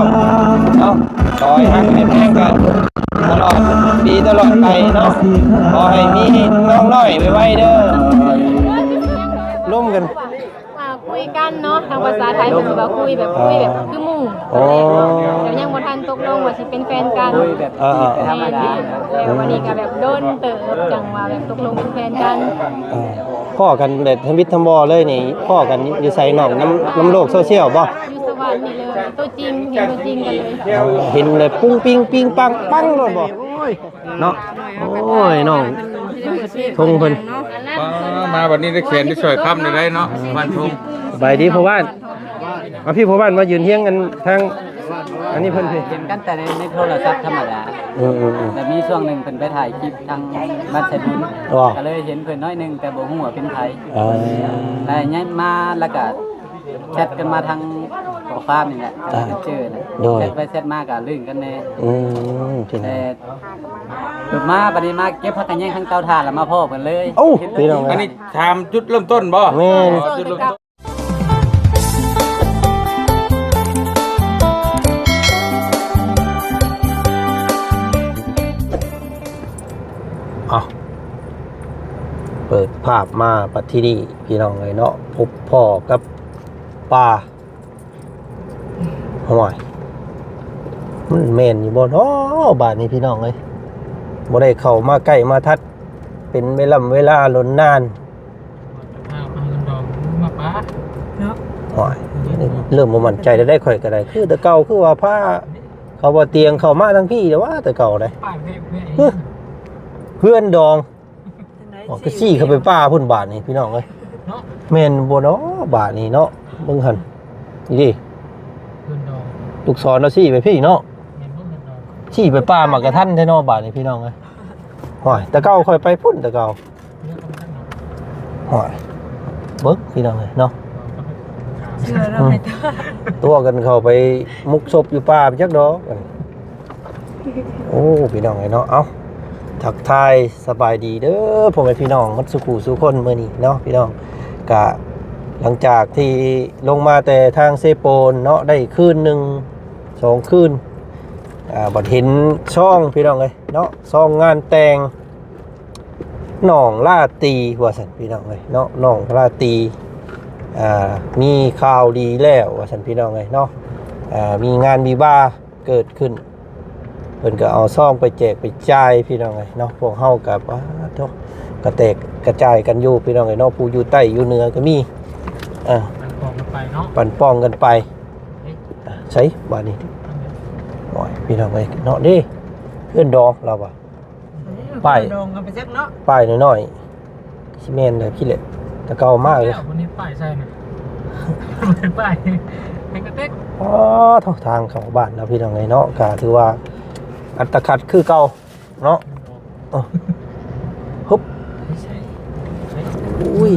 ວເນາະ ຂໍໃຫ້ຮັກແພງກັນຕະຫຼອດປີຕະຫຼອດໄປເນາະ ຂໍໃຫ້ມີນ້ອງນ້ອຍໄວໆເດີ ລົມກັນ ອ່າ ຄຸຍກັນເນາະ ທາງພາສາໄທເພິ່ນຊິວ່າຄຸຍ ແບບຄຸຍແບບຄືໝູ່ ໂອ້ ແຕ່ຍັງບໍ່ທັນຕົກລົງວ່າຊິເປັນແຟນກັນ ຄຸຍແບບ ອ່າໆໆ ແມ່ນ ແລ້ວວັນນີ້ກໍແບບດົນເຕີບ ຈັ່ງວ່າແບບຕົກລົງເປັນແຟນກັນ ເອີ ພໍ້ກັນແບບທຳອິດທຳບໍ່ເລີຍນີ້ ພໍ້ກັນຢູ່ໃສນ້ອງ ນຳ ນຳໂລກໂຊຊຽວບໍ່? ຢູ່ສະຫວັນນີ້ເລີຍ ຕົວຈິງ ເຫັນຕົວຈິງກັນເລີຍ ເອີ ເຫັນເລີຍ ປຸ້ງປິງ ປິງປັງ ປັງໂລດບໍ່? ເນາະ ໂອ້ຍ ນ້ອງທົງເພິ່ນ ມາບັດນີ້ໄດ້ແຂນໄດ້ສອຍຄຳໄດ້ເນາະ ບ້ານທຸງ ສະບາຍດີພໍ່ບ້ານ ເອົາ ພີ່ພໍ່ບ້ານມາຢືນຮຽງກັນທາງ ອັນນີ້ເພິ່ນ ເຫັນກັນແຕ່ໃນ ໃນໂທລະສັບທຳມະດາ ເອີໆໆ ແລ້ວມີຊ່ວງໜຶ່ງເພິ່ນໄປຖ່າຍຄລິບທາງບ້ານໄຊບຸນ ກໍເລີຍເຫັນເພິ່ນໜ້ອຍໜຶ່ງ ແຕ່ບໍ່ຮູ້ວ່າເປັນໃຜ ເອີ ແລ້ວຍ້າຍມາ ແລ້ວກໍ ແຊັດກັນມາທາງຂໍ້ຄວາມນີ້ແຫຼະ ອ່າ ເຈີແຫຼະ ໂດຍ ແຊັດໄປແຊັດມາກໍລື່ນກັນແດ່ ອືມ ພີ່ນ້ອງ ແຕ່ ມາບັດນີ້ມາເກັບຜັກຂະແຍງທາງເຕົາຖ່ານ ແລ້ວມາພໍ້ເພິ່ນເລີຍ ໂອ້ ພີ່ນ້ອງເອີຍ ອັນນີ້ຖາມຈຸດເລີ່ມຕົ້ນບໍ່? ແມ່ນ ອໍ ຈຸດເລີ່ມຕົ້ນ ເອົາ ເປີດພາບມາບັດທີນີ້ ພີ່ນ້ອງເອີຍເນາະ ພົບພໍ້ກັບປ່າ ຫ້ວຍ ມັນແມ່ນຢູ່ບໍ່ເນາະ ບາດນີ້ພີ່ນ້ອງເອີຍ ບໍ່ໄດ້ເຂົ້າມາໃກ້ມາທັດ ເປັນເວລຳເວລາດົນນານ ເນາະ ໂອ້ຍ ເລີ່ມບໍ່ໝັ້ນໃຈແລ້ວໄດ໋ ຂ້ອຍກໍໄດ້ ຄືແຕ່ເກົ່າ ຄືວ່າພາເຂົາບໍ່ຕຽງເຂົ້າມາທາງພີ້ແລ້ວວ່າ ແຕ່ເກົ່າໄດ໋ ເຮືອນດອງ ອໍ ຄືຊີ້ເຂົ້າໄປປ່າພຸ້ນບາດນີ້ພີ່ນ້ອງເອີຍ ເນາະ ແມ່ນບໍ່ເນາະ ບາດນີ້ເນາະ ເບິ່ງຫັ້ນ ນີ້ເດ້ ເຮືອນດອງ ລູກສອນເຮົາຊີ້ໄປພີ້ເນາະ ແມ່ນບໍ່ ເຮືອນດອງ ຊີ້ໄປປ່າໝາກກະທັນແທ້ເນາະ ບາດນີ້ພີ່ນ້ອງເອີຍ ໂອ້ຍ ແຕ່ເກົ່າຂ້ອຍໄປພຸ້ນແຕ່ເກົ່າ ໂອ້ຍ ເບິ່ງພີ່ນ້ອງເອີຍເນາະ ເຊື່ອແລ້ວ ອືມ ໃຫ້ຕົວະ ຕົວະກັນເຂົ້າໄປໝົກສົບຢູ່ປ່າໄປຈັກດອກ ໂອ້ ພີ່ນ້ອງເອີຍເນາະ ເອົ້າ ທັກທາຍສະບາຍດີເດີ ພໍ່ແມ່ພີ່ນ້ອງໝົດສູ່ຄູ່ສູ່ຄົນ ມື້ນີ້ເນາະ ພີ່ນ້ອງ ກະຫຼັງຈາກທີ່ລົງມາແຕ່ທາງເຊໂປນເນາະ ໄດ້ຄືນໜຶ່ງສອງຄືນ ອ່າ ບັດເຫັນຊອງ ພີ່ນ້ອງເອີຍເນາະ ຊອງງານແຕ່ງ ນ້ອງລາຕີ ວ່າຊັ້ນພີ່ນ້ອງເອີຍເນາະ ນ້ອງລາຕີ ອ່າ ມີຂ່າວດີແລ້ວ ວ່າຊັ້ນພີ່ນ້ອງເອີຍເນາະ ອ່າ ມີງານວິວາເກີດຂຶ້ນ ເພິ່ນກໍເອົາຊອງໄປແຈກໄປຈ່າຍ ພີ່ນ້ອງເອີຍເນາະ ພວກເຮົາກໍ ປາດໂທ້ ກະແຕກກະຈາຍກັນຢູ່ ພີ່ນ້ອງເອີຍເນາະ ຜູ້ຢູ່ໃຕ້ຢູ່ເໜືອກໍມີ ເອີ ປັນປ່ອງກັນໄປເນາະ ປັນປ່ອງກັນໄປ ເອີ ໃສບາດນີ້ ໂອ້ຍ ພີ່ນ້ອງເອີຍເນາະ ເດ້ ເຮືອນດອງລາວວ່າ ປ້າຍ ດອງກັນໄປຈັກເນາະ ປ້າຍນ້ອຍໆ ຊິແມ່ນແຫຼະ ພີ່ແຫຼະ ແຕ່ເກົ່າມາເລີຍ ແລ້ວບັດນີ້ປ້າຍໃສ່ນະ ປ້າຍເປັນກະເຕັກ ອໍ ໂທ້ ທາງເຂົ້າບ້ານເນາະ ພີ່ນ້ອງເອີຍເນາະ ກະຖືວ່າອັດຕະຂັດຄືເກົ່າເນາະ ໂອ້ ຮຶບ ໃສ່ ອຸ້ຍ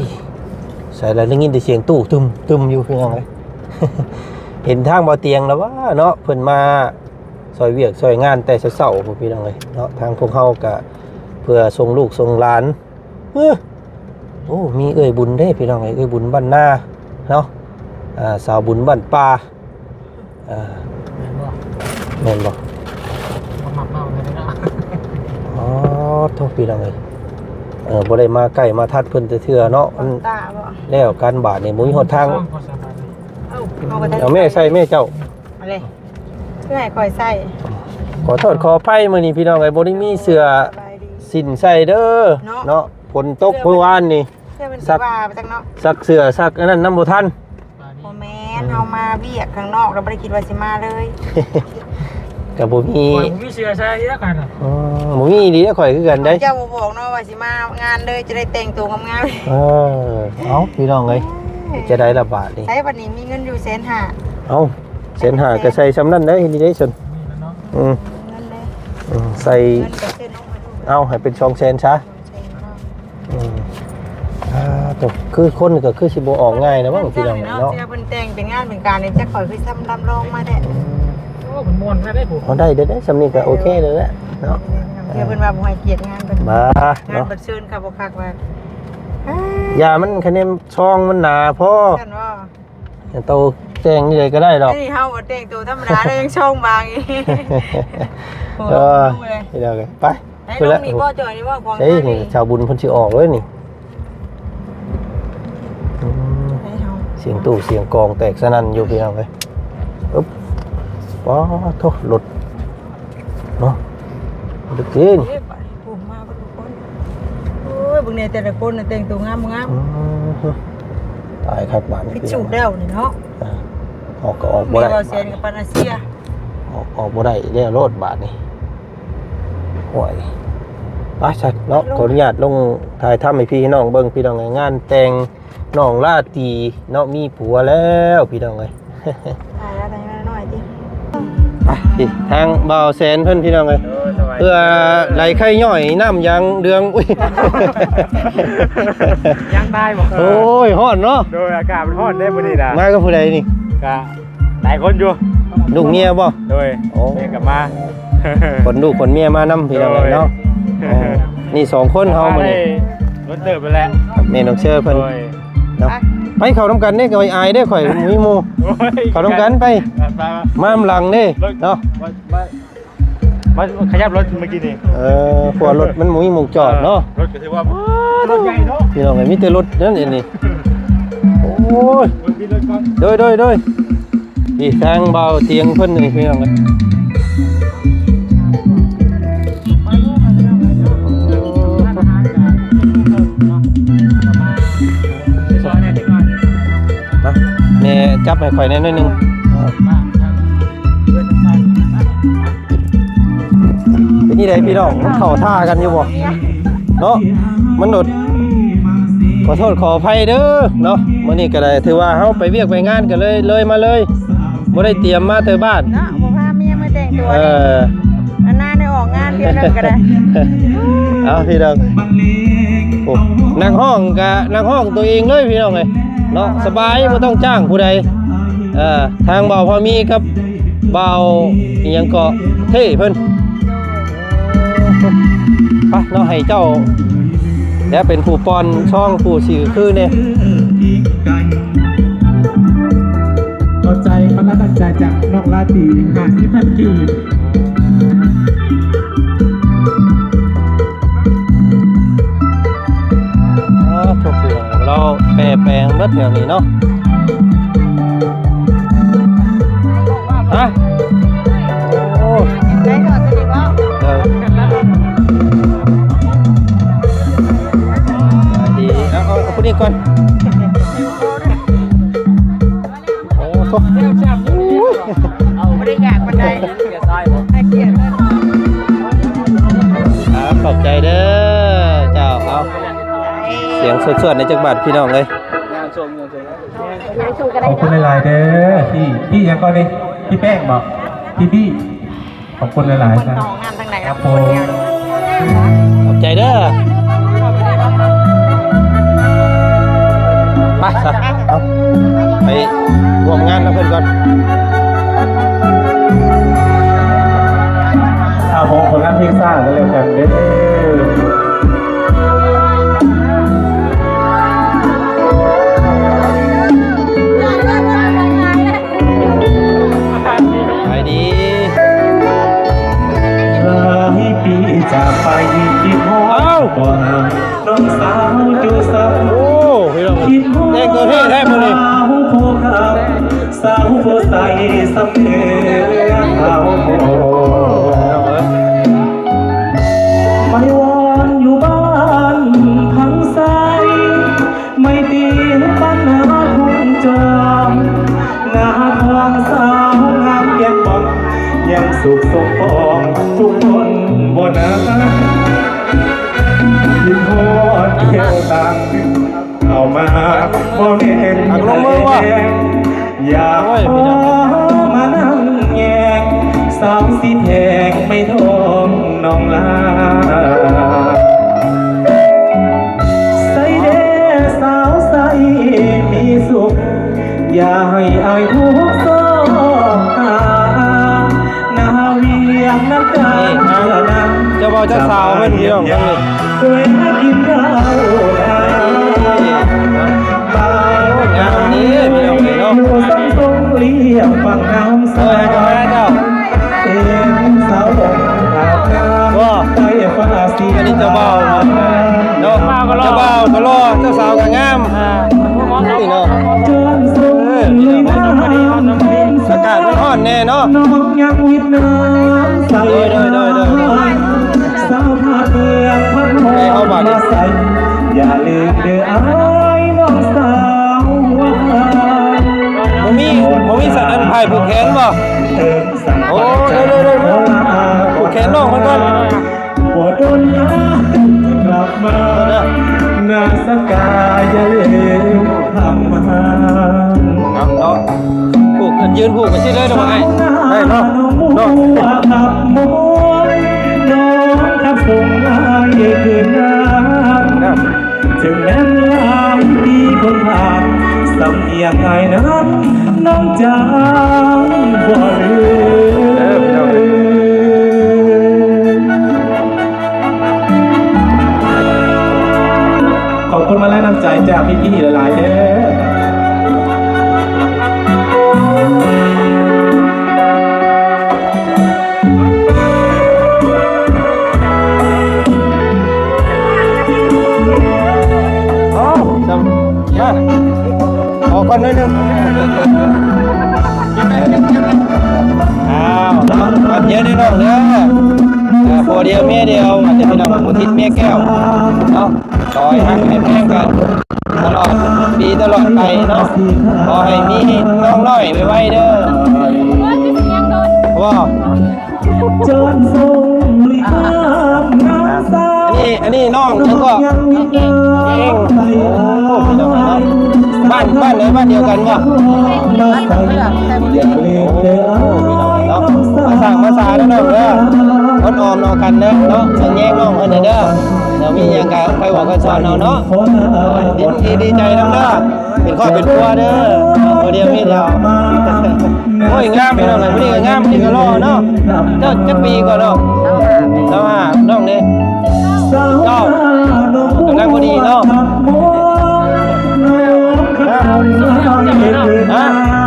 ໃສ່ລະໄດ້ຍິນແຕ່ສຽງຕູ້ຕຶມໆຢູ່ ພີ່ນ້ອງເອີຍ ເຫັນທາງບໍ່ຕຽງລະວ່າເນາະ ເພິ່ນມາ ຊ່ອຍວຽກຊ່ອຍງານແຕ່ເຊົ້າໆ ພຸ້ນ ພີ່ນ້ອງເອີຍເນາະ ທາງພວກເຮົາກະເພື່ອສົ່ງລູກສົ່ງຫຼານ ເອີ ໂອ້ ມີເອື້ອຍບຸນເດ້ ພີ່ນ້ອງເອີຍ ເອື້ອຍບຸນບ້ານນາເນາະ ອ່າ ສາວບຸນບ້ານປ່າ ອ່າ ແມ່ນບໍ່ ແມ່ນບໍ່ ບໍ່ມັກເວົ້າເລີຍເນາະ ອໍ ໂທ້ ພີ່ນ້ອງເອີຍ ເອີ ບໍ່ໄດ້ມາໃກ້ມາທັດເພິ່ນແຕ່ເທື່ອເນາະ ອັນ ຕາບໍ່ ແລ້ວການບາດນີ້ບໍ່ມີຫົນທາງ ເອົາ ເອົາແມ່ໃສ່ແມ່ເຈົ້າ ເອົາເລີຍ ເພື່ອໃຫ້ຂ້ອຍໃສ່ ຂໍໂທດຂໍອະໄພ ມື້ນີ້ພີ່ນ້ອງເອີຍ ບໍ່ໄດ້ມີເສື້ອ ສະບາຍດີ ສິ້ນໃສ່ເດີ ເນາະ ເນາະ ຝົນຕົກມື້ວານນີ້ ເສື້ອມັນຊິວ່າໄປຈັກເນາະ ຊັກເສື້ອຊັກອັນນັ້ນນຳບໍ່ທັນ ບໍ່ແມ່ນ ເຮົາມາວຽກຂ້າງນອກ ແລ້ວບໍ່ໄດ້ຄິດວ່າຊິມາເລີຍ ກໍບໍ່ມີ ຂ້ອຍບໍ່ມີເສື້ອໃສ່ເດ້ຂ້ອຍນະ ອໍ ບໍ່ມີອີ່ຫຼີ ຂ້ອຍຄືກັນເດ້ ເຈົ້າບໍ່ບອກເນາະວ່າຊິມາງານເລີຍ ຈະໄດ້ແຕ່ງໂຕງາມໆ ເອີ ເອົ້າ ພີ່ນ້ອງເອີຍ ເອີ ຈະໄດ້ລະບາດນີ້ ໃສ່ບັດນີ້ມີເງິນຢູ່ແສນຫ້າ ເອົ້າ ແສນຫ້າກໍໃສ່ຊ່ຳນັ້ນໄດ້ ນີ້ເດ້ຊັ້ນ ອືມ ເງິນເດ້ ອືມ ໃສ່ ເງິນກໍຊື້ນົມໃຫ້ລູກ ເອົາ ໃຫ້ເປັນສອງແສນຊະ ສອງແສນເນາະ ອືມ ອ່າ ໂຕ ຄືຄົນກໍຄືຊິບໍ່ອອກງ່າຍນະ ເພິ່ນ ພີ່ນ້ອງເນາະ ເນາະ ເພິ່ນແຕ່ງເປັນງານເປັນການນີ້ ຈັກຂ້ອຍຄືຊ່ຳລຳລອງມາແທ້ ອືມ ໂອ້ ມັນມ່ວນແທ້ເດ້ ເຮົາໄດ້ເດ້ ຊ່ຳນີ້ກໍໂອເຄແລ້ວແຫຼະເນາະ ເອີ ດຽວເພິ່ນວ່າບໍ່ໃຫ້ກຽດງານເພິ່ນ ບ້າ ງານ ເນາະ ບັດເຊີນເຂົາບໍ່ຄັກວ່າ ຢ່າມັນ ຄະແນນຊອງມັນໜາພໍ ຊັ້ນບໍ່? ເອົາແຕ່ງນີ້ເລີຍກໍໄດ້ດອກ ອັນນີ້ເຮົາແຕ່ງໂຕທຳມະດາແລ້ວຍັງຊອງບາງອີກ ເອີ ພີ່ນ້ອງເອີຍ ໄປ ໄປລົງນີ້ບໍ່ ຈອຍນີ້ບໍ່ ຂອງ ເອີ ນີ້ ຊາວບຸນເພິ່ນຊິອອກເລີຍນີ້ ອືມ ສຽງຕູ້ສຽງກອງແຕກສະໜັ່ນຢູ່ພີ່ນ້ອງເອີຍ ອຶບ ປາໂທ້ ລົດເນາະ ດຶກເດ້ນີ້ ໂອ້ຍ ມາເບິດທຸກຄົນ ໂອ້ຍ ເບິ່ງແດ່ແຕ່ລະຄົນນະ ແຕ່ງໂຕງາມບໍ່ງາມ ອືມ ຕາຍຄັກບາດນີ້ ຜິດສູດແລ້ວນີ້ເນາະ ອ່າ ອອກກໍອອກບໍ່ໄດ້ ມີບໍ່ແສນກັບປານອາເຊຍ ອອກ ອອກບໍ່ໄດ້ແລ້ວໂລດບາດນີ້ ໂອ້ຍ ໄປຊະເນາະ ຂໍອະນຸຍາດລົງຖ່າຍທຳໃຫ້ພີ່ໃຫ້ນ້ອງເບິ່ງ ພີ່ນ້ອງເອີຍ ງານແຕ່ງ ນ້ອງລາຕີເນາະ ມີຜົວແລ້ວພີ່ນ້ອງເອີຍ ຖ່າຍແລ້ວໄດ້ມາໜ້ອຍຕິ ໄປ ທາງບ່າວແສນເພິ່ນພີ່ນ້ອງເອີຍ ໂດຍ ສະບາຍດີ ເພື່ອໄຫຼໄຂ້ຍ້ອຍ ນ້ຳຢາງເດືອງ ອຸ້ຍ ຢາງຕາຍບໍ່? ໂອ້ຍ ຮ້ອນເນາະ ໂດຍ ອາກາດມັນຮ້ອນເດ້ມື້ນີ້ນະ ມາກັບຜູ້ໃດນີ້? ກະ ຫຼາຍຄົນຢູ່ ລູກເມຍບໍ່? ໂດຍ ໂອ້ ເມຍກໍມາ ຂົນລູກຂົນເມຍມານຳພີ່ນ້ອງເອີຍເນາະ ໂດຍ ໂອ້ ນີ້ສອງຄົນເຮົາມື້ນີ້ ກໍມາໄດ້ດົນເຕີບແລ້ວ ແມ່ນ້ອງເຊີເພິ່ນ ໂດຍ ເນາະ ໄປເຂົ້ານຳກັນເດ້ ກໍອາຍເດ້ ຂ້ອຍມີໝູ່ ໂອ້ຍ ເຂົ້ານຳກັນໄປ ໄປໆ ມານຳຫຼັງເດ້ເນາະ ມາ ມາຂະຫຍັບລົດເມື່ອກີ້ນີ້ ເອີ ເພາະວ່າລົດມັນບໍ່ມີໝ່ອງຈອດເນາະ ເອີ ລົດກໍຖືວ່າ ລົດໃຫຍ່ເນາະ ພີ່ນ້ອງເອີຍ ມີແຕ່ລົດນັ້ນອັນນີ້ ໂອ້ຍ ເບິ່ງທີ່ລົດກ່ອນ ໂດຍ ໂດຍ ໂດຍ ນີ້ທາງບ່າວຕຽງເພິ່ນນີ້ພີ່ນ້ອງເອີຍ ມາ ແມ່ຈັບໃຫ້ຂ້ອຍແດ່ໜ້ອຍໜຶ່ງ ເປັນຈັ່ງໃດພີ່ນ້ອງ ມັນເຂົ້າທ່າກັນຢູ່ບໍ່ເນາະ ມັນໂດດ ຂໍໂທດຂໍອະໄພເດີເນາະ ມື້ນີ້ກໍໄດ້ ຖືວ່າເຮົາໄປວຽກໄປງານກໍເລີຍ ເລີຍມາເລີຍ ບໍ່ໄດ້ຕຽມມາແຕ່ບ້ານເນາະ ບໍ່ພາເມຍມາແຕ່ງຕົວ ເອີ ນານໆໄດ້ອອກງານເທື່ອໜຶ່ງກໍໄດ້ ເອົາພີ່ນ້ອງ ໂອ້ ນັກຮ້ອງກະນັກຮ້ອງຕົວເອງເລີຍພີ່ນ້ອງເອີຍເນາະ ສະບາຍ ບໍ່ຕ້ອງຈ້າງຜູ້ໃດ ເອີ ທາງບ່າວພາມີກັບ ບ່າວອີ່ຫຍັງເກາະ ເທ່ເພິ່ນ ໄປເນາະ ໃຫ້ເຈົ້າແຫຼະເປັນຜູ້ປ່ອນຊອງ ຜູ້ຊື່ຄືແດ່ ຂອບໃຈ ຂອບໃຈຈາກນ້ອງລາຕີ ຫ້າສິບພັນກີບ. ອໍ ທຸກຢ່າງລາວແປແປງເບິດແຖວນີ້ເນາະ ຮະ ໂອ້ ໄດ້ຖອດສະລິບບໍ່? ເອີ ດີ ເອົາ ເອົາ ເອົາຜູ້ນີ້ກ່ອນ. ໂອ້ໂຫ ບໍ່ໄດ້ຢາກປານໃດ ໃຫ້ກຽດເລີຍ ອ່າ ຂອບໃຈເດີເຈົ້າ. ເອົາ ສຽງສວດໆ ໃນຈັກບາດ ພີ່ນ້ອງເອີຍ. ຂອບຄຸນຫຼາຍໆ ເດີ ພີ່ ພີ່ຫຍັງກ່ອນນີ້ ພີ່ແປ້ງບໍ ພີ່ບີ້. ຂອບຄຸນຫຼາຍໆ ຄົນເຂົ້າຫ້ອງນ້ຳທາງໃດ ຄັບຜົມ ຄົນດຽວ ຂອບໃຈເດີ ໄປຊະ ເອົາ ໄປຮ່ວມງານນຳເພິ່ນກ່ອນ. ຖ້າຂອງຜົນງານເພງຊ້າງກັນແລ້ວກັນເດີ. ສະບາຍດີ ຫຼາຍປີຈາກໄປ ຄິດຮອດ ເອົ້າ ບໍ່ຫາ ນ້ອງສາວຢູ່ໃສ ໂອ້ ພີ່ນ້ອງ ຄິດຮອດ ແຕ່ງຕົວເທ່ແທ້ມື້ນີ້ ສາວຜູ້ງາມ ສາວຜູ້ໃສສ່ຳເໜືອເຮົາ ໄປວອນຢູ່ບ້ານພັງໄຊ ໄມຕີບ້ານນາທົ່ງຈອມ ນາທອງສາວງາມແກ້ມປ່ອງ ຍັງສຸກສົມປອງທຸກຄົນບໍ່ນາ ຄິດຮອດແກ້ວຕາ ເຂົ້າມາບໍ່ແມ່ນ ອັກລົງມືວະ ຢາກ ໂອ້ຍ ຂໍມານັ່ງແຍງ ສາວສີແພງໄມ້ທອງນ້ອງລາ ໃສເດສາວໃສມີສຸກ ຢ່າໃຫ້ອາຍທຸກຊອກຫາ ໜ້າວຽງນຳກັນ ນີ້ນະ ເຈົ້າບ່າວຈັດ ພີ່ນ້ອງທາງນີ້ ງາມເດ້ພີ່ນ້ອງເອີຍເນາະ. ໂອ້ຍ ເຈົ້າ ອັນນີ້ເຈົ້າບ່າວເນາະ ເຈົ້າບ່າວກໍຫຼໍ່ ເຈົ້າສາວກໍງາມ ນີ້ເນາະ. ເອີ ອາກາດມັນຮ້ອນແດ່ເນາະ. ໂດຍ ໂດຍ ໂດຍ ໂດຍ. ສາວທ່າເມືອງພັນຫົກມາໃສ່ ຢ່າລືມເດີອ້າຍນ້ອງສາວ. ບໍ່ມີ ບໍ່ມີສະ ອັນ ຜ້າຜູກແຂນບໍ່? ໂອ້ ເດີໆໆ ຜູກແຂນນ້ອງເພິ່ນກ່ອນ. ບໍ່ດົນນານກະຊິກັບມາ ນາງສະກາ ຢ່າລືມຄຳຫາ. ເອົາເນາະ ຜູກ ຢືນຜູກໄປຊິເລີຍດອກໄມ້ ໄດ້ເນາະ ເນາະ. ເຖິງແມ່ນຫຼາຍປີພົ້ນຜ່ານ ສຳນຽງອ້າຍນັ້ນນ້ອງຈະບໍ່ລືມ. ເອີ ພີ່ນ້ອງ ຂອບຄຸນມາແລະນ້ຳໃຈຈາກພີ່ໆຫຼາຍໆເດີ. ເອົາ ມາ ຂໍກ່ອນໜ້ອຍໜຶ່ງ. ອ້າວ ເນາະ ເນາະ ເນາະ ເນາະ ເນາະ ເນາະ. ເອີ ຜົວດຽວເມຍດຽວ ອາດຈະເປັນນ້ອງບຸນທິດເມຍແກ້ວເນາະ. ຂໍໃຫ້ຮັກໃຫ້ແພງກັນຕະຫຼອດປີຕະຫຼອດໄປເນາະ. ຂໍໃຫ້ມີນ້ອງນ້ອຍໄວໆເດີ. ບໍ່ ອັນນີ້ ອັນນີ້ນ້ອງເພິ່ນກໍ ເອງ ເອງ. ໂອ້ ພີ່ນ້ອງເນາະ ບ້ານ ບ້ານໃດ ບ້ານດຽວກັນບໍ່? ໂອ້ ພີ່ນ້ອງເນາະ ມາສ້າງມາສາເດີນ້ອງເດີ. ອົດອອມເອົາກັນເດີເນາະ ສັງແຍງນ້ອງເພິ່ນເດີ. ດຽວມີຫຍັງກໍຄ່ອຍບອກຄ່ອຍສອນເອົາເນາະ. ດີ ດີໃຈນຳເດີ ເປັນຄອບເປັນຄົວເດີ. ບໍ່ດຽວມີດຽວ ໂອ້ຍ ງາມພີ່ນ້ອງເອີຍ ຜູ້ນີ້ກໍງາມ ຜູ້ນີ້ກໍຫຼໍ່ເນາະ. ເຈົ້າຈັກປີກ່ອນເນາະ? ຊາວຫ້າ ຊາວຫ້າ ນ້ອງເດ້? ເຈົ້າ ກຳລັງພໍດີເນາະ. ຮະ? ເຈົ້າເນາະ ຮະ?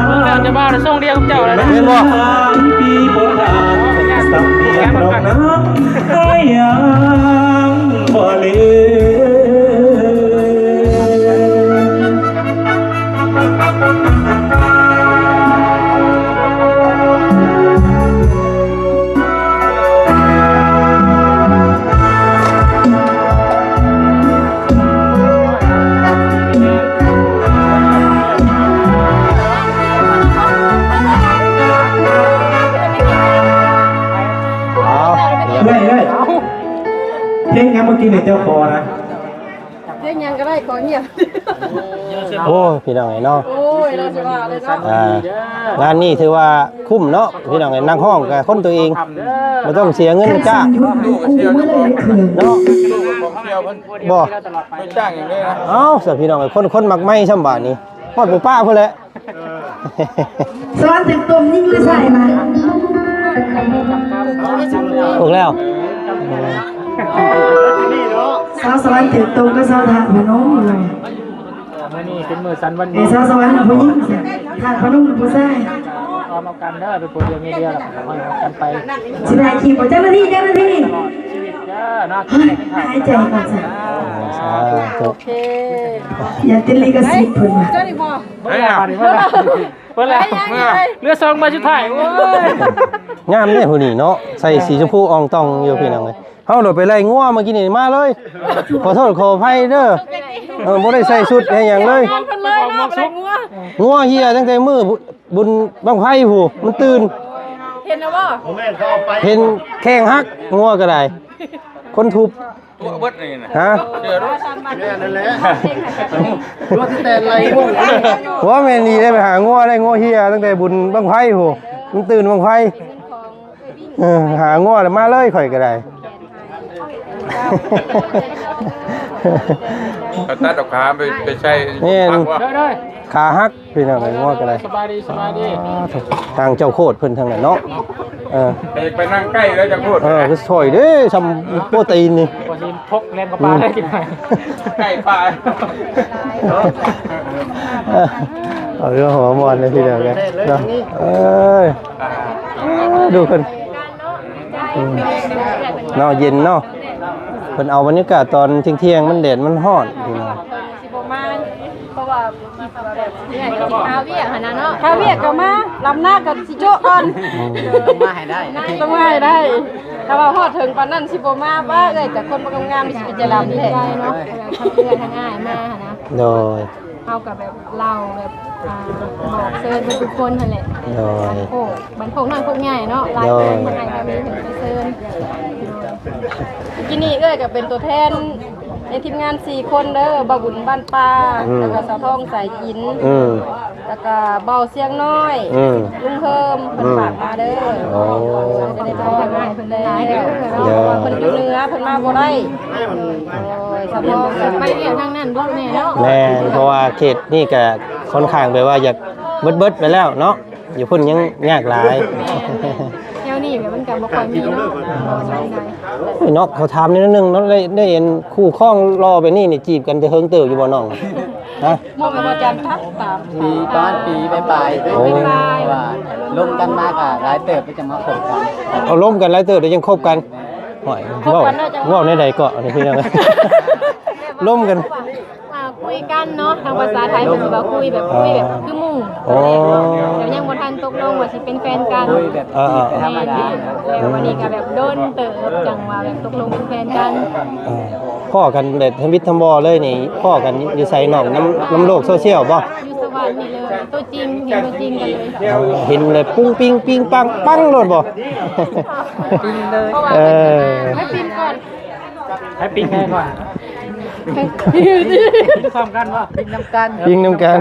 ເບິ່ງແລ້ວເຈົ້າບ່າວນີ້ຊົງດຽວກັບເຈົ້າແລ້ວນະ ແມ່ນບໍ່? ເອີຍ ເອີຍ ເພງຫຍັງເມື່ອກີ້ນີ້ເຈົ້າຂໍນະ? ເຮັດຫຍັງກໍໄດ້ ຂໍງຽບ. ໂອ້ຍ ພີ່ນ້ອງເອີຍເນາະ ໂອ້ຍ ລາວຊິວ່າເລີຍເນາະ. ອ່າ ງານນີ້ຖືວ່າຄຸ້ມເນາະ ພີ່ນ້ອງເອີຍ. ນັກຮ້ອງກໍຄົນຕົວເອງ ບໍ່ຕ້ອງເສຍເງິນຈ້າງເນາະ. ບໍ່ ບໍ່ຈ້າງຫຍັງເລີຍນະ. ເອົ້າ ຊະ ພີ່ນ້ອງເອີຍ ຄົນ ຄົນມັກໄມ້ຊ່ຳບາດນີ້ ຮອດບໍ່ປະພຸ້ນແຫຼະ. ສະຫວັນຖືກຕົມຍິງຫຼືໃສ່ມາ? ອອກແລ້ວ ສາວສະຫວັນຖືກຕົມກັບສາວທາດພະນົມ. ມື້ນີ້ເປັນມື້ສັນວັນດີ ເອີ ສາວສະຫວັນຜູ້ຍິງ ທາດພະນົມຜູ້ຊາຍ. ເອົາມາກັນເດີ ເປັນຜົວດຽວເມຍດຽວ ແລ້ວກໍຮັກກັນໄປ. ຊິໄດ້ຂີ່ບໍ່? ເຈົ້າໜ້າທີ່ ເຈົ້າໜ້າທີ່ ຕະຫຼອດຊີວິດເດີເນາະ. ເຮີ້ຍ ຫາຍໃຈກ່ອນຊະ. ສາທຸ ໂອເຄ ຢ່າຕິດລິຂະສິດເພິ່ນວ່າ. ເຈົ້ານີ້ບໍ່ ເບິດແລ້ວ ເບິດແລ້ວ ເຫຼືອສອງໃບສຸດທ້າຍ. ໂອ້ຍ ງາມເດ້ຜູ້ນີ້ເນາະ ໃສ່ສີຊົມພູອ່ອງຕ່ອງຢູ່ ພີ່ນ້ອງເອີຍ. ເຮົາໂດດໄປໄລ່ງົວເມື່ອກີ້ນີ້ມາເລີຍ ຂໍໂທດຂໍອະໄພເດີ. ເອີ ບໍ່ໄດ້ໃສ່ຊຸດໃຫ້ຫຍັງເລີຍ ງົວເຫີ່ຍຕັ້ງແຕ່ມື້ບຸນບັ້ງໄຟພຸ້ນ ມັນຕື່ນ. ເຫັນແລ້ວບໍ່? ເຫັນແຂ້ງຫັກ ງົວກໍໄດ້ ຄົນທຸບ. ຕົວະເບິດນີ້ນະ ຮະ? ເສື້ອເນາະ ແມ່ນນັ້ນແຫຼະ ຕົວະແຕ່ໄລ່ງົວ. ບໍ່ແມ່ນນີ້ໄດ້ໄປຫາງົວ ໄດ້ງົວເຫີ່ຍຕັ້ງແຕ່ບຸນບັ້ງໄຟພຸ້ນ ມັນຕື່ນບັ້ງໄຟ. ເອີ ຫາງົວແລ້ວມາເລີຍ ຂ້ອຍກໍໄດ້. ເຂົາຕັດເອົາຂາໄປ ໄປໃສ່ ແມ່ນ ຜັກວະ ໂດຍໆ ຂາຫັກພີ່ນ້ອງເອີຍ ງົວກໍໄດ້ ສະບາຍດີ ສະບາຍດີ ອ່າ ທາງເຈົ້າໂຄດເພິ່ນທາງນັ້ນເນາະ ເອີ ໄປ ໄປນັ່ງໃກ້ແລ້ວເຈົ້າໂຄດ ເອີ ຄືຊ່ອຍເດ້ ຊ່ຳໂປຣຕີນນີ້ ວ່າຊິ ພກແລ່ນເຂົ້າປ່າ ອືມ ໄດ້ກິນໄປ ໄກ່ປ່າ ເອີ ເອົາເລື່ອງຫົວມ່ວນເລີຍທີດຽວກັນເນາະ ເອີຍ ດູເພິ່ນ ອືມ ເນາະ ເຢັນເນາະ ເພິ່ນເອົາບັນຍາກາດຕອນທ່ຽງໆ ມັນແດດມັນຮ້ອນພີ່ນ້ອງ ຊິບໍ່ມາ ເພາະວ່າ ເອື້ອຍກໍຊິຄາວຽກຫັ້ນນະເນາະ ຄາວຽກກໍມາ ລຳນາກໍຊິໂຈະກ່ອນ ອືມ ຕ້ອງມາໃຫ້ໄດ້ ຕ້ອງມາໃຫ້ໄດ້ ຖ້າວ່າຮອດເຖິງປານນັ້ນຊິບໍ່ມາ ວ່າເອື້ອຍກັບຄົນບໍ່ງາມໆ ຊິເປັນຈະລຳແທ້ ເນາະ ເອື້ອຍທັງອ້າຍມາຫັ້ນນະ ໂດຍ ເຮົາກໍແບບເລົ່າແບບ ອ່າ ບອກເຊີນເບິດທຸກຄົນຫັ້ນແຫຼະ ໂດຍ ບ້ານໂຄກ ບ້ານໂຄກນ້ອຍໂຄກໃຫຍ່ເນາະ ຫຼາຍຄົນ ໂດຍ ມາໃຫ້ກໍມີເຫັນໄປເຊີນ ໂດຍ ກິນນີ້ເອື້ອຍກໍເປັນຕົວແທນ ໃນທີມງານສີ່ຄົນເດີ ບ່າວບຸນບ້ານປ່າ ອືມ ແລ້ວກໍສາວທອງສາຍຈິນ ອືມ ແລ້ວກໍບ່າວຊຽງນ້ອຍ ອືມ ລຸງເຮີມ ເພິ່ນ ອືມ ຝາກມາເດີ ໂອ້ ຈະໄດ້ໄປທາງອ້າຍເພິ່ນຫຼາຍໆເດີ ເດີ ເພາະວ່າເພິ່ນຢູ່ເໜືອ ເພິ່ນມາບໍ່ໄດ້ ໂດຍ ສາວທອງໄປວຽກທາງນັ້ນບໍ່ແມ່ເນາະ ແມ່ນ ເພາະວ່າເຂດນີ້ກໍຄ່ອນຂ້າງແບບວ່າຢາກເບິດໆໄປແລ້ວເນາະ ຢູ່ພຸ້ນຍັງຍາກຫຼາຍ ແມ່ນ ແຖວນີ້ແບບມັນກໍບໍ່ຄ່ອຍມີເນາະ ໂອ້ຍເນາະ ຂໍຖາມໜ້ອຍໜຶ່ງເນາະ ໄດ້ ໄດ້ເຫັນຄູ່ຄອງຫຼໍ່ແບບນີ້ນີ້ ຈີບກັນແຕ່ເຫິງເຕີບຢູ່ບໍ່ນ້ອງ? ຮະ? ບໍ່ແມ່ນວ່າຈຳທັບຕາມ ປີ ປະມານປີປາຍໆ ໂອ້ ເພາະວ່າລົມກັນມາກໍຫຼາຍເຕີບ ຈັ່ງມາຄົບກັນ ເອົາລົມກັນຫຼາຍເຕີບແລ້ວຈັ່ງຄົບກັນ ຫ້ວຍ ເວົ້າ ເວົ້າແນວໃດເກາະນີ້ພີ່ນ້ອງ ລົມກັນ ອ່າ ຄຸຍກັນເນາະ ທາງພາສາໄທເພິ່ນວ່າຄຸຍແບບ ຄຸຍແບບຄືໝູ່ ໂອ້ ແຕ່ຍັງບໍ່ທັນຕົກລົງວ່າຊິເປັນແຟນກັນ ຄຸຍແບບ ເອີໆໆ ແມ່ນ ແລ້ວວັນນີ້ກໍແບບດົນເຕີບ ຈັ່ງວ່າແບບຕົກລົງເປັນແຟນກັນ ເອີ ພໍ້ກັນແບບທຳອິດທຳບໍ່ເລີຍນີ້ ພໍ້ກັນຢູ່ໃສນ້ອງ? ນຳ ນຳໂລກໂຊຊຽວບໍ່? ຢູ່ສະຫວັນນີ້ເລີຍ ຕົວຈິງ ເຫັນຕົວຈິງກັນເລີຍ ເອີ ເຫັນເລີຍ ປຸ້ງປິງປິງປັງປັງໂລດບໍ່? ປິງເລີຍ ເອີ ໃຫ້ປິງກ່ອນ ໃຫ້ປິງໃຫ້ກ່ອນ ປິງພ້ອມກັນບໍ່? ປິງນຳກັນ ປິງນຳກັນ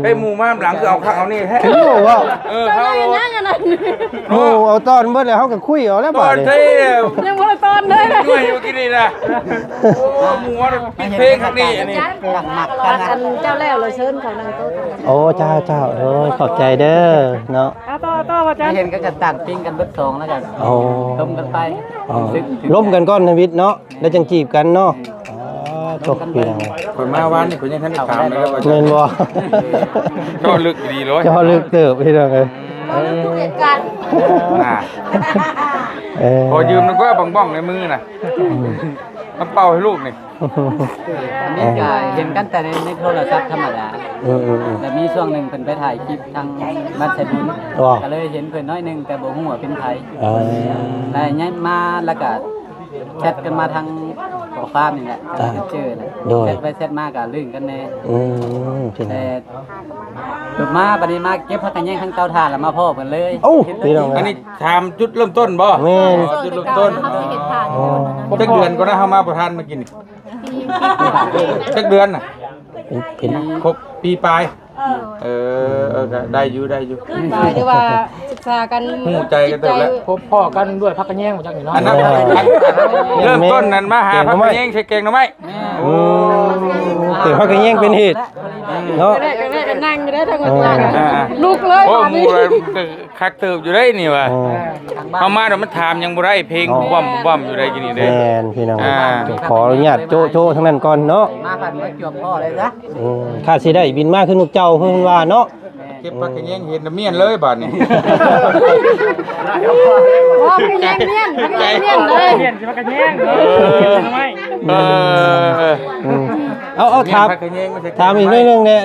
ເອີ ເຮີ້ຍ ໝູ່ມານຳຫຼັງຄືເອົາຄັກເອົາແນ່ແທ້ ຄືບໍ່ເວົ້າ ເອີ ເຮົາ ໂອ້ ເອົາຕ້ອນເບິດແລ້ວ ເຮົາກໍຄຸຍເອົາແລ້ວບາດນີ້ ຍັງບໍ່ໄດ້ຕ້ອນເລີຍ ດ້ວຍຢູ່ກິນນີ້ນະ ໂອ້ ໝູ່ມານປິງເພງຄັກນີ້ ອັນນີ້ ຕັກໝາກກັນນະ ອັນເຈົ້າແລ້ວເລີຍເຊີນເຂົານັ່ງໂຕະ ໂອ້ ເຈົ້າໆ ໂອ້ຍ ຂອບໃຈເດີເນາະ ເອົາຕໍ່ ຕໍ່ ອາຈານ ເຫັນກໍຈະຕັ້ງປິງກັນເບິດສອງແລ້ວກໍ ໂອ້ ລົມກັນໄປ ອໍ ລົມກັນກ່ອນທຳອິດເນາະ ແລ້ວຈັ່ງຈີບກັນເນາະ ອໍ ຕົກພີ່ນ້ອງ ຂ້ອຍມາວານນີ້ຂ້ອຍຍັງທັນໄດ້ຖາມເລີຍວ່າ ແມ່ນບໍ່? ເຈາະລຶກດີເລີຍ ເຈາະລຶກເຕີບພີ່ນ້ອງເອີຍ ເອີ ນະ ເອີ ຂໍຢືມໜ້ອຍກວ່າ ບ້ອງໆ ໃນມືນະ ອືມ ມາເປົ່າໃຫ້ລູກນີ້ ອັນນີ້ກໍເຫັນກັນແຕ່ໃນ ໃນໂທລະສັບທຳມະດາ ອືມໆໆ ແລ້ວມີຊ່ວງໜຶ່ງເພິ່ນໄປຖ່າຍຄລິບທາງບ້ານໄຊບຸນ ກໍເລີຍເຫັນເພິ່ນໜ້ອຍໜຶ່ງ ແຕ່ບໍ່ຮູ້ວ່າເປັນໃຜ ເອີ ແລ້ວຍ້າຍມາ ແລ້ວກໍແຊັດກັນມາທາງຂໍ້ຄວາມນີ້ແຫຼະ ອ່າ ເຈີນະ ໂດຍ ແຊັດໄປແຊັດມາກໍລື່ນກັນແດ່ ອືມ ພີ່ນ້ອງ ແຕ່ ລົງມາ ບັດນີ້ມາເກັບຜັກກະແຍງທາງເຕົາຖ່ານ ແລ້ວມາພໍ້ເພິ່ນເລີຍ ໂອ້ ພີ່ນ້ອງ ອັນນີ້ຖາມຈຸດເລີ່ມຕົ້ນບໍ່? ແມ່ນ ອໍ ຈຸດເລີ່ມຕົ້ນ ເຮົາເຮັດຖ່ານຢູ່ຫັ້ນນະ ຈັກເດືອນກໍໄດ້ເຮົາມາບໍ່ທັນມາກິນນີ້ ຈັກເດືອນນະ? ເປັນ ເປັນ ຄົບປີປາຍ ເອີ ເອີ ເອີ ກໍໄດ້ຢູ່ ໄດ້ຢູ່ ປີປາຍ ຫຼືວ່າສຶກສາກັນ ຮູ້ໃຈກັນເຕີບແລ້ວ ພົບພໍ້ກັນດ້ວຍຜັກກະແຍງ ບໍ່ຈັກນີ້ເນາະ ອັນນັ້ນ ເອີ ເລີ່ມຕົ້ນນັ້ນມາຫາຜັກກະແຍງໃສ່ແກງໜໍ່ໄມ້ ໂອ້ ເປັນຜັກກະແຍງເປັນເຫດເນາະ ກໍໄດ້ ກໍໄດ້ ກໍນັ່ງຢູ່ເດ້ທາງຫຼັງ ອ່າ ລຸກເລີຍ ໂອ້ ບາດນີ້ ໝູ່ ຄັກເຕີບຢູ່ເດ້ນີ້ວ່າ ອໍ ເຮົາມາແລ້ວມັນຖາມຫຍັງບໍ່ໄດ້ ເພງ ອໍ ບອມໆ ຢູ່ໄດ້ກິນນີ້ເດ້ ແມ່ນພີ່ນ້ອງ ອ່າ ຂໍອະນຸຍາດໂຈະໆ ທາງນັ້ນກ່ອນເນາະ ມາພັດມາຈວບພໍ້ເລີຍຊະ ອືມ ຖ້າຊິໄດ້ບິນມາຄືນົກເຈົ້າເພິ່ນວ່າເນາະ ເກັບຜັກກະແຍງເຫັນແລ້ວມ້ຽນເລີຍບາດນີ້ ບໍ່ ພັກກະແຍງມ້ຽນ ພັກກະແຍງມ້ຽນເລີຍ ມ້ຽນຊິພັກກະແຍງ ເອີ ເອີ ເອີ ອືມ ເອົາ ເອົາ ຖາມ ຖາມອີກໜ້ອຍໜຶ່ງແດ່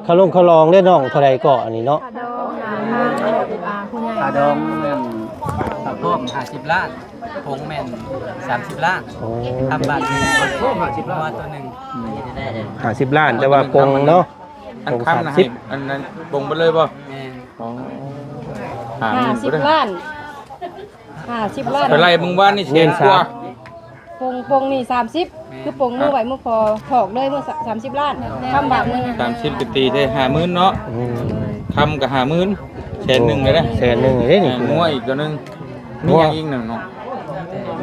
ຄ່າລົງຄ່າລອງເດ້ນ້ອງ ເທົ່າໃດເກາະອັນນີ້ເນາະ? ຄ່າດອງນະ ຄ່າ ອ່າ ຜູ້ໃຫຍ່ ຄ່າດອງແມ່ນ ຄ່າພ້ອມຫ້າສິບລ້ານ ຜົງແມ່ນສາມສິບລ້ານ ໂອ້ ທຳບາດໜຶ່ງ ໂອ້ ຫ້າສິບລ້ານ ຕົວໜຶ່ງ ຫ້າສິບລ້ານ ແຕ່ວ່າຜົງເນາະ ອັນຄຳນະ ໃຫ້ອັນນັ້ນປົງໄປເລີຍບໍ່? ແມ່ນ ອໍ ຫ້າສິບລ້ານ ຫ້າສິບລ້ານ ໄປໄລ່ເບິ່ງວານນີ້ແສນກວ່າ ປົງ ປົງນີ້ສາມສິບ ແມ່ນ ຄືປົງມື້ໄຫວ້ມື້ພໍ ຖອກເລີຍມື້ສາມສິບລ້ານ ຄຳບາດໜຶ່ງ ສາມສິບກໍຕີໄດ້ຫ້າໝື່ນເນາະ ອືມ ຄຳກໍຫ້າໝື່ນ ແສນໜຶ່ງເລີຍນະ ແສນໜຶ່ງເດ້ນີ້ ງົວອີກຕົວໜຶ່ງ ມີຫຍັງອີກໜຶ່ງເນາະ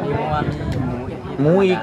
ມີງົວ ມີໝູອີກ ໝູອີກ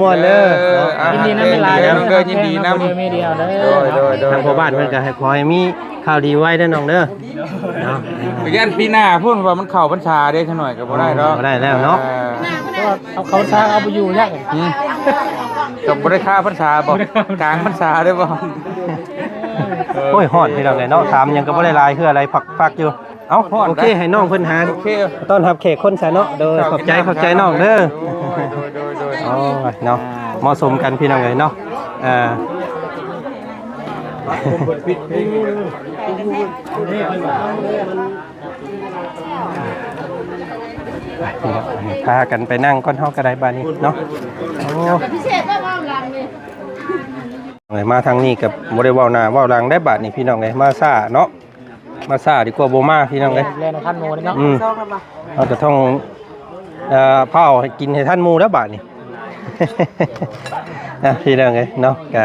ມ່ວນເດີ ເດີ ເນາະ ອ່າ ຍິນດີນຳຫຼາຍໆ ເດີ ເດີ ຍິນດີນຳ ເດີ ເດີ ເດີ ທາງພໍ່ບ້ານເພິ່ນກໍໃຫ້ ຂໍໃຫ້ມີຂ່າວດີໄວເດີນ້ອງເດີ ເນາະ ຢ້ານປີໜ້າພຸ້ນວ່າມັນເຂົ້າພັນສາເດ້ ຈັກໜ້ອຍກໍບໍ່ໄດ້ດອກ ບໍ່ໄດ້ແລ້ວເນາະ ເອີ ເພາະວ່າເຂົ້າ ເຂົ້າພັນສາເອົາບໍ່ຢູ່ຍາກ ອືມ ກໍບໍ່ໄດ້ຄາພັນສາບໍ່ ກາງພັນສາໄດ້ບໍ່ ໂອ້ຍ ຮ້ອນພີ່ນ້ອງເອີຍເນາະ ຖາມຫຍັງກໍບໍ່ໄດ້ຫຼາຍເທື່ອ ໄຫຼຟັກໆຢູ່ ເອົ້າ ໂອເຄ ໃຫ້ນ້ອງເພິ່ນຫາ ໂອເຄ ຕ້ອນຮັບແຂກຄົນຊະເນາະ ໂດຍ ເຂົ້າ ຂອບໃຈ ເຂົ້າ ຂອບໃຈນ້ອງເດີ ໂດຍ ໂດຍ ໂດຍ ໂດຍ ໂອ້ຍ ເນາະ ເໝາະສົມກັນພີ່ນ້ອງເອີຍເນາະ ເອີ ໄປພີ່ນ້ອງ ພາກັນໄປນັ່ງກ່ອນເຮົາກໍໄດ້ບາດນີ້ເນາະ ໂອ້ ມາທາງນີ້ກໍບໍ່ໄດ້ເວົ້າໜ້າເວົ້າຫຼັງໄດ້ບາດນີ້ພີ່ນ້ອງເອີຍ ມາຊ້າເນາະ ມາຊ້າດີກວ່າບໍ່ມາພີ່ນ້ອງເອີຍ ແລ່ນໃຫ້ທັນໝູ່ເນາະ ອືມ ເຮົາກໍຕ້ອງ ເອີ ພ້າວໃຫ້ກິນໃຫ້ທັນໝູ່ແລ້ວບາດນີ້ ນະ ພີ່ນ້ອງເອີຍເນາະ ກະ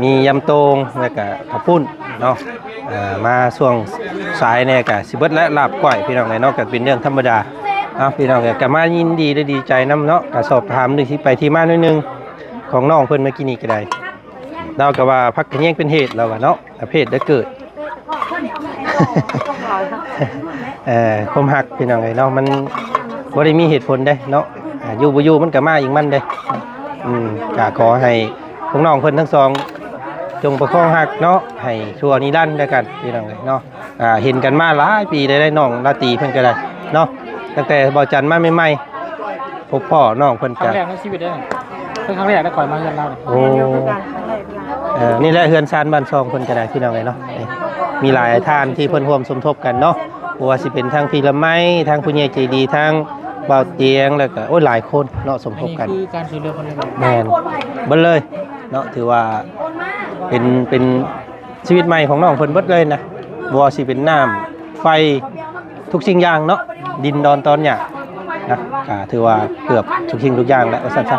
ມີຢຳໂຕ່ງ ແລ້ວກະເຂົ້າປຸ້ນເນາະ ເອີ ມາຊ່ວງສາຍແດ່ກະຊິເບິດແລ້ວ ລາບກ້ອຍພີ່ນ້ອງເອີຍເນາະ ກະເປັນເລື່ອງທຳມະດາ ເອົາ ພີ່ນ້ອງເອີຍ ກະມາຍິນດີ ແລະ ດີໃຈນຳເນາະ ກະສອບຖາມເລື່ອງທີ່ໄປທີ່ມາໜ້ອຍໜຶ່ງ ຂອງນ້ອງເພິ່ນເມື່ອກີ້ນີ້ກໍໄດ້ ລາວກໍວ່າຜັກຂະແຍງເປັນເຫດ ລາວວ່າເນາະ ອະເພດໄດ້ເກີດ ເອີ ຄວາມຮັກພີ່ນ້ອງເອີຍເນາະ ມັນບໍ່ໄດ້ມີເຫດຜົນເດ້ເນາະ ອາ ຢູ່ບໍ່ຢູ່ມັນກໍມາເອງມັນເດ້ ອືມ ກໍຂໍໃຫ້ພວກນ້ອງເພິ່ນທັງສອງ ຈົ່ງປະຄອງຮັກເນາະ ໃຫ້ຊົ່ວນິລັນແລ້ວກັນພີ່ນ້ອງເອີຍເນາະ ອ່າ ເຫັນກັນມາຫຼາຍປີແລ້ວເດ້ ນ້ອງລາຕີເພິ່ນກໍໄດ້ເນາະ ຕັ້ງແຕ່ເບົາຈັນມາໃໝ່ໆ ພົບພໍ້ນ້ອງເພິ່ນ ຄັ້ງແລກໃນຊີວິດເດ້ ເປັນຄັ້ງແລກໄດ້ຂ້ອຍມາເຮືອນລາວນີ້ ໂອ້ ແມ່ນຢູ່ຄືກັນ ຄັ້ງແລກຄືກັນ ເອີ ນີ້ແຫຼະເຮືອນຊານບ້ານຊ່ອງເພິ່ນກໍໄດ້ ພີ່ນ້ອງເອີຍເນາະ. ນີ້ ມີຫຼາຍທ່ານທີ່ເພິ່ນຮ່ວມສົມທົບກັນເນາະ ບໍ່ວ່າຊິເປັນທາງພີ່ລະໄມ ທາງຜູ້ໃຫຍ່ໃຈດີ ທາງບ່າວຕຽງ ແລ້ວກໍ ໂອ້ຍ ຫຼາຍຄົນເນາະ ສົມທົບກັນ. ອັນນີ້ຄືການຊ່ວຍເຫຼືອເພິ່ນເລີຍ. ແມ່ນ ເບິດເລີຍເນາະ ຖືວ່າເປັນ ເປັນຊີວິດໃໝ່ຂອງນ້ອງເພິ່ນເບິດເລີຍນະ ບໍ່ວ່າຊິເປັນນ້ຳ ໄຟ ທຸກສິ່ງຢ່າງເນາະ ດິນດອນຕອນຫຍ້ານະ ກໍຖືວ່າເກືອບທຸກສິ່ງທຸກຢ່າງແລ້ວວ່າຊັ້ນຊະ.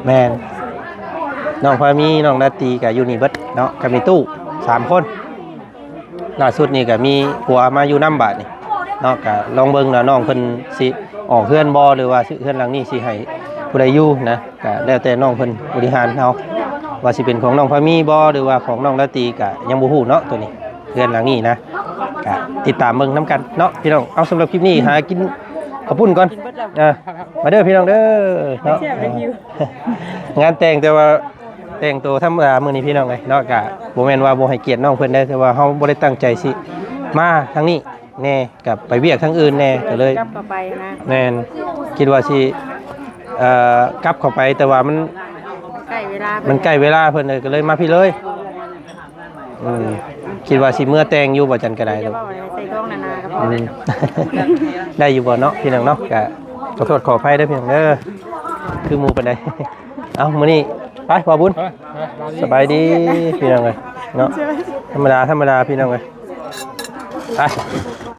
ແມ່ນ ນ້ອງພາມີ ນ້ອງລາຕີກໍຢູ່ນີ້ເບິດເນາະ ກໍມີຕູ້ສາມຄົນ. ລ່າສຸດນີ້ກໍມີຜົວມາຢູ່ນຳບາດນີ້ເນາະ ກໍລອງເບິ່ງວ່ານ້ອງເພິ່ນຊິອອກເຮືອນບໍ່ ຫຼືວ່າເຮືອນຫຼັງນີ້ຊິໃຫ້ຜູ້ໃດຢູ່ນະ ກໍແລ້ວແຕ່ນ້ອງເພິ່ນບໍລິຫານເອົາ ວ່າຊິເປັນຂອງນ້ອງພາມີບໍ່ ຫຼືວ່າຂອງນ້ອງລາຕີ ກໍຍັງບໍ່ຮູ້ເນາະ ໂຕນີ້ ເຮືອນຫຼັງນີ້ນະ. ກະຕິດຕາມເບິ່ງນຳກັນເນາະພີ່ນ້ອງ. ເອົາ ສຳລັບຄລິບນີ້ຫາກິນເຂົ້າປຸ້ນກ່ອນ. ອ່າ ມາເດີພີ່ນ້ອງເດີເນາະ. ງານແຕ່ງ ແຕ່ວ່າແຕ່ງໂຕທຳມະດາມື້ນີ້ພີ່ນ້ອງເອີຍເນາະ. ກະບໍ່ແມ່ນວ່າບໍ່ໃຫ້ກຽດນ້ອງເພິ່ນເດ້ ແຕ່ວ່າເຮົາບໍ່ໄດ້ຕັ້ງໃຈຊິມາທາງນີ້ແນ່ ກັບໄປວຽກທາງອື່ນແນ່ ກໍເລີຍກັບເຂົ້າໄປນະ. ແມ່ນ ຄິດວ່າຊິ ເອີ ກັບເຂົ້າໄປ ແຕ່ວ່າມັນ ໃກ້ເວລາ ມັນໃກ້ເວລາເພິ່ນເລີຍ ກໍເລີຍມາພີ້ເລີຍ. ອືມ ຄິດວ່າຊິເມືອແຕ່ງຢູ່ບໍ່ ຈັນກະໄດ້. ອືມ ໄດ້ຢູ່ບໍ່ເນາະພີ່ນ້ອງເນາະ. ກະຂໍໂທດຂໍອະໄພເດີພີ່ນ້ອງເດີ ຄືໝູ່ປານໃດ. ເອົ້າ ມື້ນີ້ໄປ ພໍ່ບຸນ ສະບາຍດີພີ່ນ້ອງເອີຍເນາະ. ທຳມະດາ ທຳມະດາພີ່ນ້ອງເອີຍ. ໄປ